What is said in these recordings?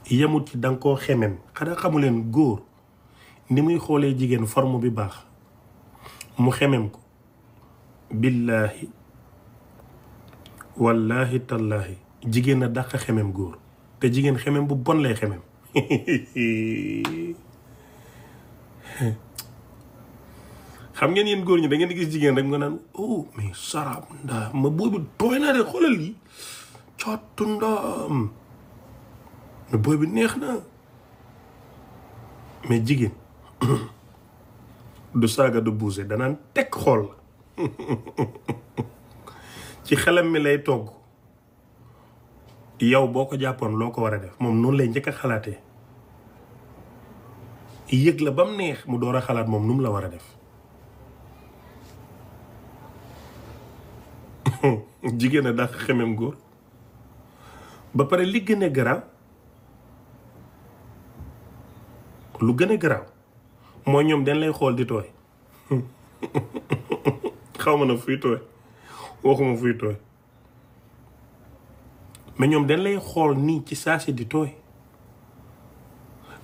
yemut ci danga koo xemem xanaa xamuleen góor ni muy xoolee jigéen forme bi baax mu xemem ko billaahi wallaahi tallaahi jigéen a dàq xemem góor te jigéen xemem bu bon lay xemem xam ngeen yéen góor ñi da ngeen di gis jigéen rek nga naan oh mais sarab ndaa ma boobu tooy naa de xoolal lii cottu ndaam mais booy bi neex na mais jigéen du saaga du buuse danaan teg xool la ci xelam mi lay togg yow boo ko jàppoon loo ko war a def moom noonu lay njëkk a xalaatee yëg la ba mu neex mu door a xalaat moom nu mu la war a def jigéen a dàq xemem góor ba pare li gën a garaaw lu gën a garaaw mooy ñoom dañ lay xool di tooy xaw ma na fuy tooy waxuma fuy tooy mais ñoom dañ lay xool nii ci saa si di tooy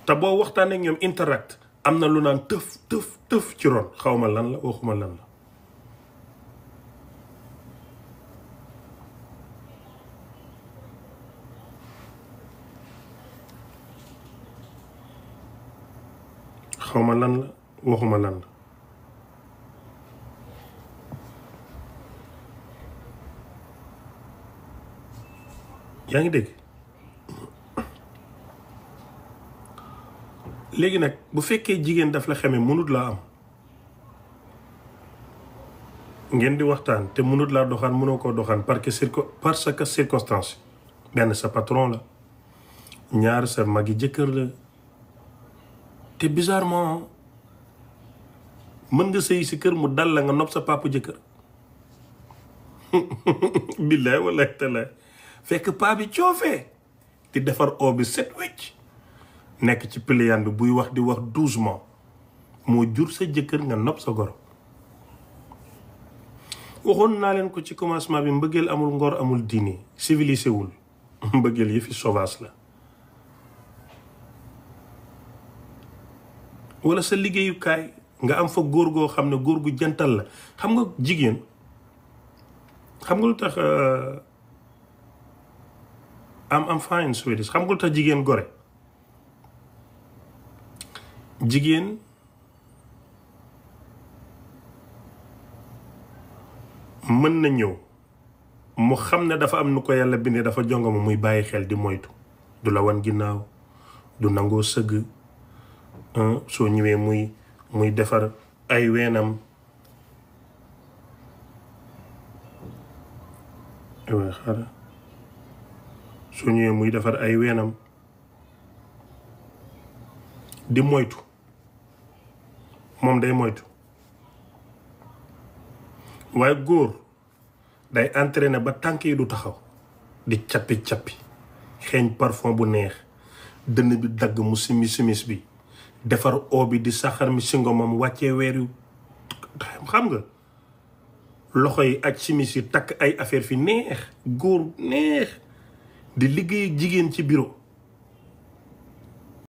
te boo waxtaan ak ñoom interact am na lu naan tëf tëf tëf ci ron xaw ma lan la waxuma lan la xawma lan la waxuma lan la yaa ngi dégg léegi nag bu fekkee jigéen daf la xeme mënut laa am ngeen di waxtaan te mënut laa doxaan mënoo koo doxaan parce que circonstance benn sa patron la ñaar sa magi jëkkër la te bizarrement mën nga sëy si kër mu dal la nga nopp sa papa jëkkër billaay wallaay talaay fekk paa bi coofee di defar oo bi set wecc nekk ci piliyaan bi buy wax di wax doucement moo jur sa jëkkër nga nopp sa goro waxoon naa leen ko ci commencement bi mbëggeel amul ngor amul diine civilisé wul mbëggeel yi fi sauvage la wala sa liggéeyukaay nga am fa góor goo xam ne góor gu jantal la xam nga jigéen xam nga lu tax am fine Swedish xam nga lu tax jigéen gore jigéen mën na ñëw mu xam ne dafa am nu ko yàlla bindee dafa jongoma muy bàyyi xel di moytu du la wan ginnaaw du nangoo sëgg soo ñëwee muy defar ay weenam waaye xaaral soo ñëwee muy defar ay weenam di moytu moom day moytu waaye góor day entraîné ba tànk yi du taxaw di cappi-cappi xeeñ parfum bu neex dënn bi dagg mu simis bi defar oo bi di saxar mi si ngomam wàccee weer yu xam nga loxo yi ak simis yi takk ay affaire fi neex góor neex di liggéey jigéen ci bureau